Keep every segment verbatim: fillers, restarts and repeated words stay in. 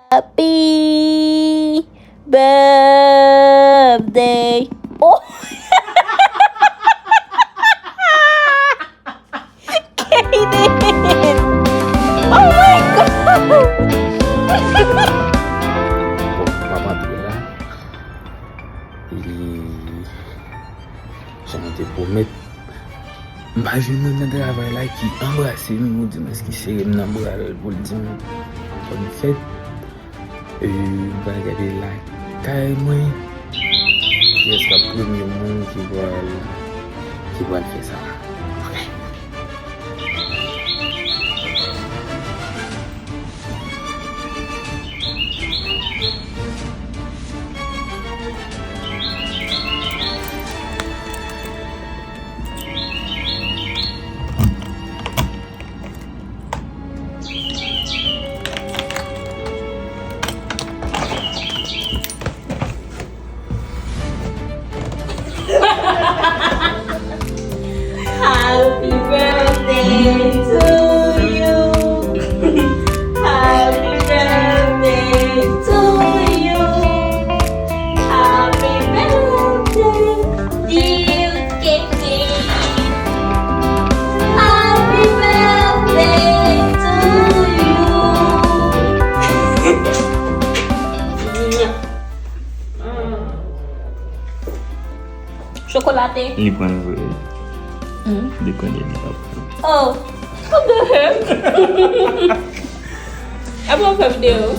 Happy birthday. Oh! Kaden! Oh my God! Bon, m ap antre la. E jan nou te pwomèt, m pa jwenn moun nan travay la ki anbrase m, ou di m èske sere m nan bra l pou l di m bòn fèt. E m pral gade lakay mwen. Kiyès k ap premye moun ki pral, ki pral fè sa? Ok. Happy birthday to you. Happy birthday to you. Happy birthday, dear Kevin. Happy birthday to you. Chokolate. Li pran vre. Hmm. Li konnen li pa pran. Oh, what the heck? Apre w fè videyo.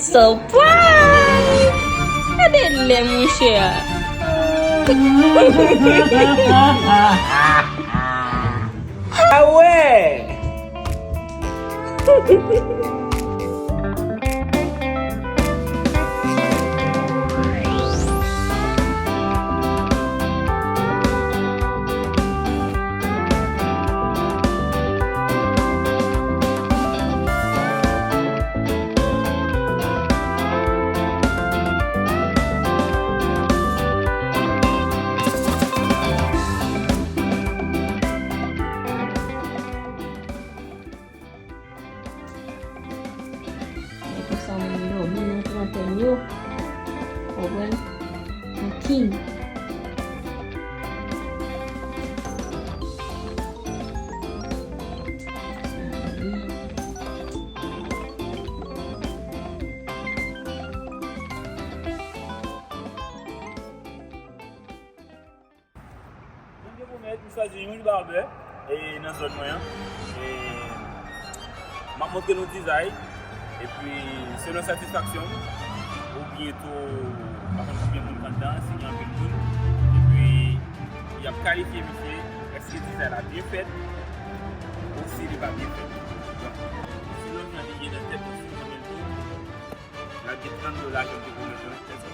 Surprise! Gade lè monchè a. Ah wè! Nèg yo sa moun dòmi nan trantèn yo. Konprann? Yon king. Jan m te pwomèt, m chwazi Youn Barbè, e, nan zòn mwen an. E, m ap montre nou dizay, epi selon satisfaksyon m, ou byento, pa konn konbyen moun k anndan, si gen anpil moun, epi y ap kalifye misye, èske dizay la byen fèt, ou si li pa byen fèt. Donk, selon jan li ye nan tèt mwen, si m renmen l tou, N ap Gen trant dola ke m te pwomèt mwen. Let's go.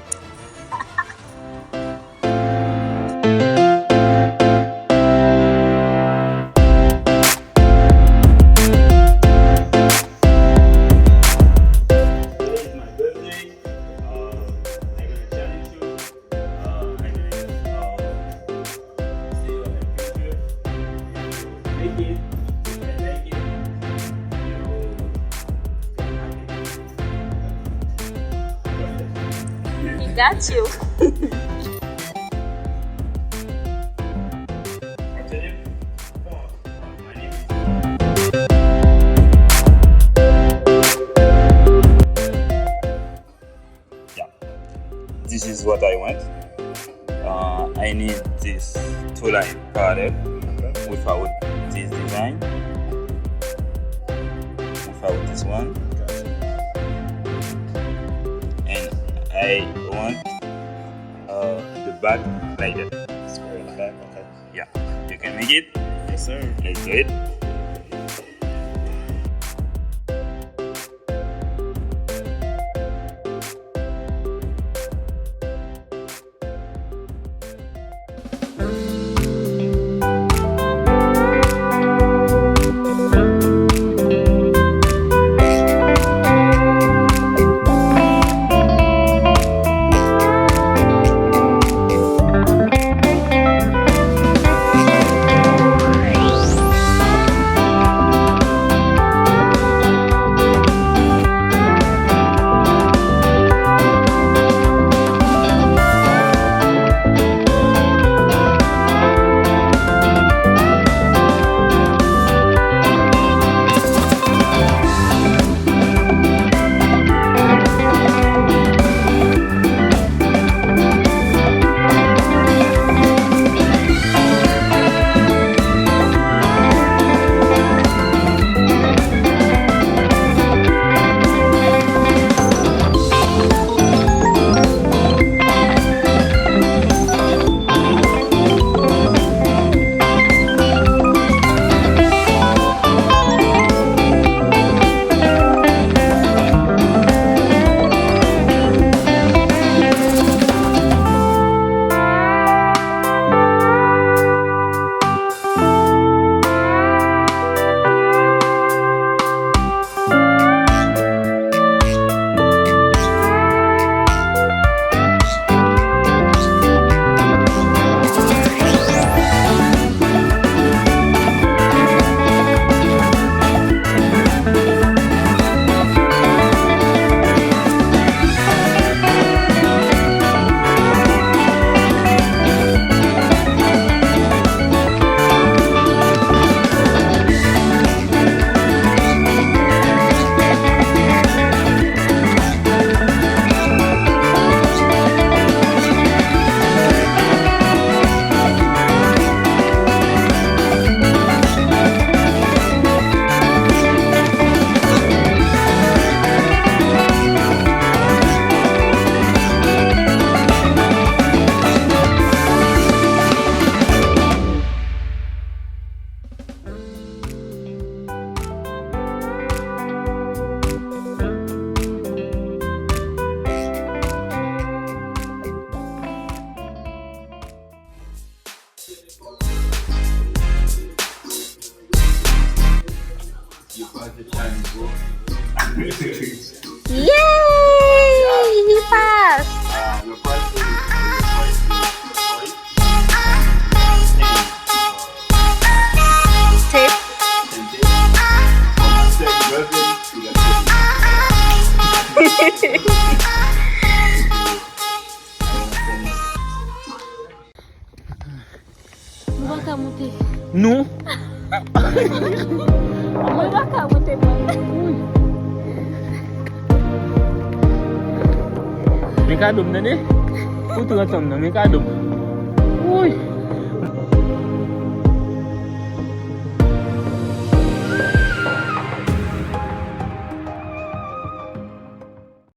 Today is my birthday. Uh, I'm gonna challenge you. Uh, I'm gonna, uh, see you in the future. Make it. If I like it, you know, perfect. He got you. What's your name? Oh, my name is Yeah. This is what I want. Uh, I need this two-line parallel without this design, without this one. And I want, uh, the back like that. Square in the back, okay. Yeah, you can make it. Yes, sir. Let's do it. Yay! He passed! Tape. Nou pa ka monte. Nou? Mwen pa ka monte, mwen. Men kado m, tande? Pou trant an m nan, men kado m. Wouy.